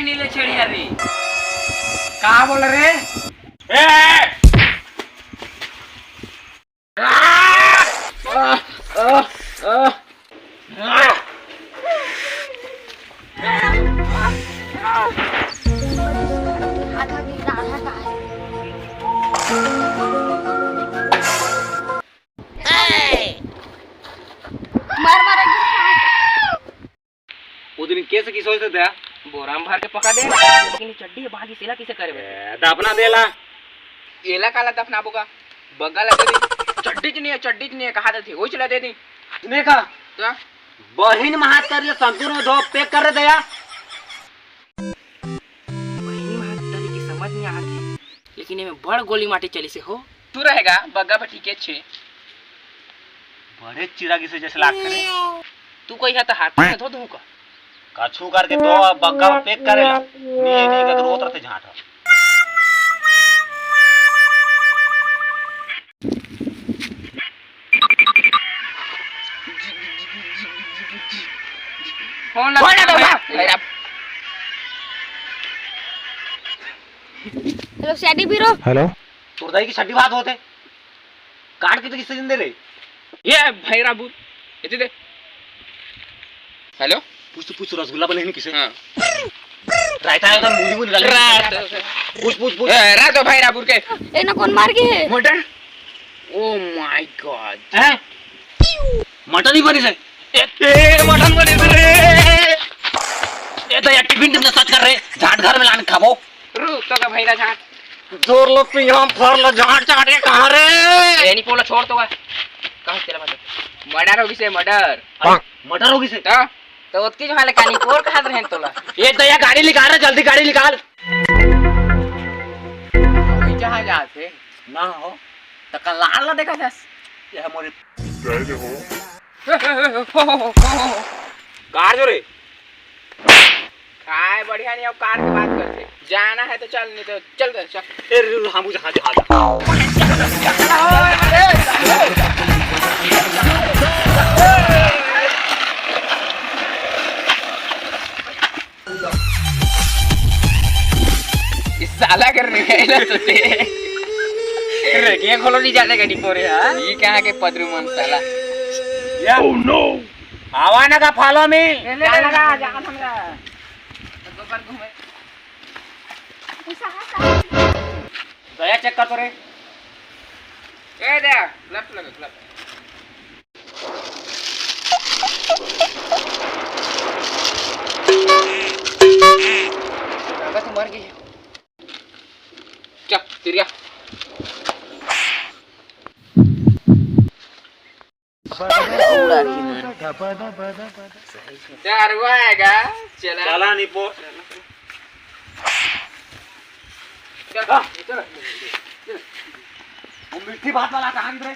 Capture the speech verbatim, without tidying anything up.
नीले छेड़िया रे। का बोल रे? ए! मार मार। वो दिन कैसे की सोच देते हैं? बोरा में भर के पका दे, लेकिन ये चड्डी बांधी सेला किसे करे बे? ए, दफना देला। एला काला दफनाबो का? बग्गा ला दे दी। चड्डी च नहीं है, चड्डी च नहीं है, कहा देती, वो चला दे दी। तूने का? तो? बहिन महात कर ले, संतूर में धो, पैक कर दे दया। बहिन महात तरी के समझ नहीं आते, लेकिन ये में बड़ गोली माटी चली से हो। तू रहेगा, बग्गा पे ठीके छे। बड़े चिरागी से जैसे लाग करे। तू कोई है तो हाथ में धो दूं का? कछु करके तो बग्गा पैक करेला। नहीं, नहीं, अगर रोत रहते झांट। फोन लगा। फोन लगा। हेलो, शादी ब्रो। हेलो। तोर दाई की छड्डी बात होते। काट के तो किससे जिंदे रे? ये भैरा बूत। इतने दे। हेलो। पूछ तो पूछ, रसगुल्ला बने नहीं किसे? हाँ। रायता है तो मूली मूली डाल। रात। पूछ, पूछ, पूछ। ए, रात तो भैरा बूत के। ए ना कौन मार के है? मटन। Oh my God। हैं? मटन ही बनी से। ए, ए, मटन बनी से रे। ए तो यार टिफिन तुमने सच कर रहे। झाट घर में लान खाबो। रू, तो का भैरा झाट। जोर लो पिया, फर लो, झाट चाटे कहाँ रे? ए, नहीं पोला छोड़ तो का। कहाँ तेरा मतलब? मर्डर होगी से, मर्डर। अरे, मर्डर होगी से? तो, तो ओतकी जो हाले कानी पोर कहाँ रहन तोला? ए दया, गाड़ी निकाल रे, जल्दी गाड़ी निकाल। वही जहाँ जाते। ना हो। तो कल लाल ना देखा था। ये हमारे कार जो रे। काय बढ़िया नहीं, अब कार के बात करते। जाना है तो चल, नहीं तो चल दे, चल। ए, रे, रे, हम बुझा, जा, जा। इस साला कर रहे हैं ना तो ते। रे, ये खोलो नहीं जाने का नहीं पोरे, हाँ? ये कहाँ के पदरू मन साला? या। Oh no! आवा ना का follow me। ले, ले, ले, ले, जा, जा, जा। गोबर घूमे। दया चेक कर तो रे। ए दया, left लगा, left। काका तो मर गई। चल, तिरिया। चार हुआ है का? चला। चला निपो। चल, हाँ। चल। वो मिट्टी भात वाला कहाँ गिरे?